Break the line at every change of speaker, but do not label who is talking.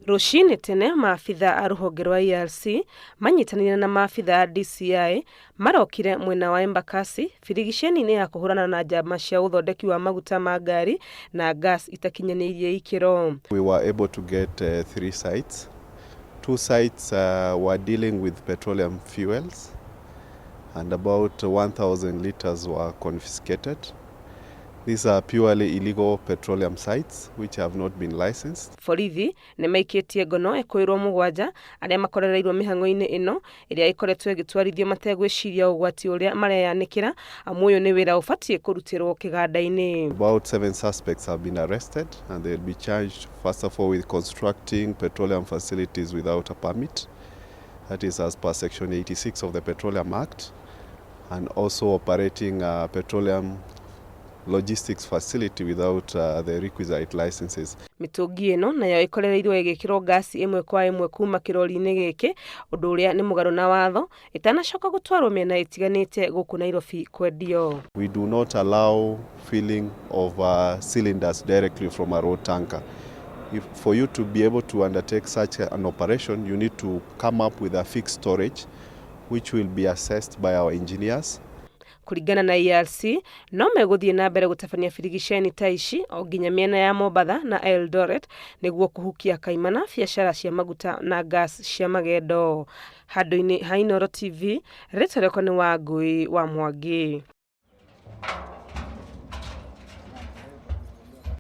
Rũcinĩ tene maabitha a rũhonge rwa ERC manyitanĩire na maabitha a DCI marokire mwena wa Embakasi birigiceni-inĩ ya kũhũrana na njama cia ũthondeki wa maguta ma ngari na gas itakinyanĩirie ikĩro.
We were able to get three sites. Two sites were dealing with petroleum fuels, and about 1,000 liters were confiscated. These are purely illegal petroleum sites which have not been licensed.
Borithi nĩ maikĩtie ngono ekũĩrwo 7 arĩa makorereirwo mĩhang'o-inĩ ĩno ĩrĩa ĩkoretwo ĩgĩtwarithio mategwĩciria ũgwati ũrĩa mareyanĩkĩra, amu ũyũ nĩ wĩra ũbatiĩ kũrutĩrwo kĩganda-inĩ.
About 7 suspects have been arrested and they'll be charged first of all with constructing petroleum facilities without a permit. That is as per section 86 of the Petroleum Act, and also operating a petroleum logistics facility without the requisite licenses.
Mĩtũngi ĩno nayo ĩkorereirwo ĩgĩkĩrwo ngasi ĩmwe kwa ĩmwe kuma kĩrori-inĩ gĩkĩ, ũndũ ũrĩa nĩ mũgarũ na watho, ĩtanacoka gũtwarwo mĩena ĩtiganĩte gũkũ Nairobi kwendio.
We do not allow filling of cylinders directly from a road tanker. For you to be able to undertake such an operation, you need to come up with a fixed storage which will be assessed by our engineers.
Kũringana na ERC, no megũthiĩ na mbere gũtabania birigiceni ta ici o nginya mĩena ya Mombatha na Eldoret nĩguo kũhukia kaimana biacara cia maguta na gas cia magendo. Handũ-inĩ ha Inooro TV, rĩtwa rĩakwa nĩ Wangũi wa Mwangi.